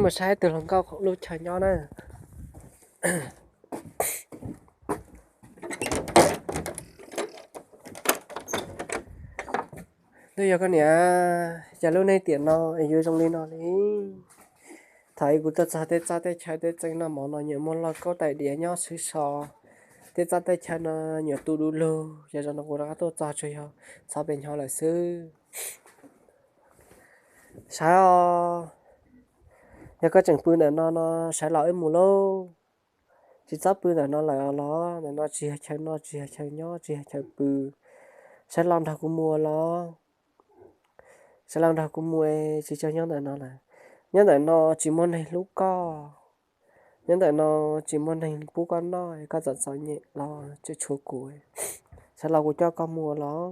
Saib tus hluas nkauj lub chaw nyob na. Twb yog koj niam, cas lub neej tiam no es yuav zoo li no li. Thaum ub kuv tuaj txog tej txaj tej chaw tej txeej noj mov no nyuam muaj lauj kaub tais diav nyob xwb so. Tej txaj tej chaw no nyuam tu du lug, yog zaum no kuv rov qab tuaj txog tsuas yog txhob pes nyob lawm xwb. Saib os, yog koj tseem pw ntawm no no, sawv los wb mus lauj. Tsis txhob pw ntawm no lawm los, ntawm no tsis yog chaw noj, tsis yog chaw nyob, tsis yog chaw pw. Sawv los nrog kuv mus los. Sawv los nrog kuv mus es tsis txhob nyob ntawm no lawm. Nyob ntawm no tsis muaj neeg hlub koj. Nyob ntawm no tsis muaj neeg pub koj noj, koj txom txom nyem los tseem tshuav kuv. Sawv los kuv coj koj mus los.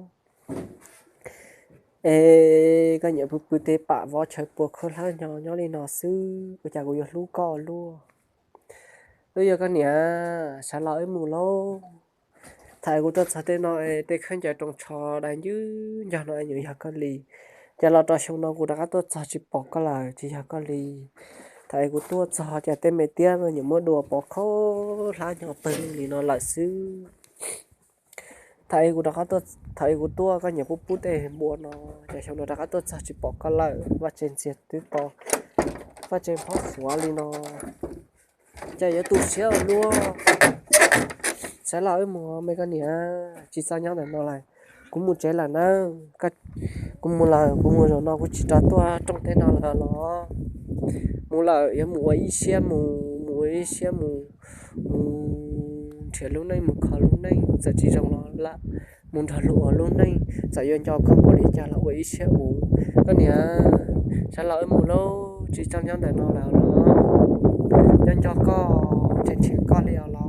Es koj niam pw pw tej pam vov chaw puas khaub hlab nyob nyob li no xwb, ua cas kuv yuav hlub koj luaj? Twb yog koj niam, sawv los wb mus lauj. Thaum kuv tuaj txog tej no, tej khaub ncaws rooj tsho dai ncwb ncog no nyuam yog koj li. Ces los rau xyoo no kuv rov qab tuaj txog tsis pom koj lawm, tsis yog koj li. Thaum kuv tuaj txog ces tej me tiab nyuam muab dua pov khaub hlab nyob pawg lug li no lawm xwb. Thaum kuv rov qab tuaj, thaum kuv tuaj koj nyuam pub pub tej npua no, ces xyoo no rov qab tuaj txog tsis pom koj lawm, vaj tse ntxiag twb to, vaj tse phob xuav li no. Ces yuav tu siab ua luaj. Sawv los wb mus me koj niam, tsis txhob nyob ntawm no lawm. Kuv mus tsev lawm na. Kuv mus lawm, kuv mus zaum no kuv tsis rov tuaj rooj teb no lawm los. Mus lawm yuav mus ua ib siab mus, mus ua ib siab mus, mus nrhiav lub neej, mus kho lub neej, txawm tsis zoo los lam mus nrog luag ua lub neej, txawm yuav nco koj npaum li cas los ua ib siab ua. Koj niam, sawv los wb mus lauj, tsis txhob nyob ntawm no lawm los. Nco nco koj, nrhiav nrhiav koj li os los.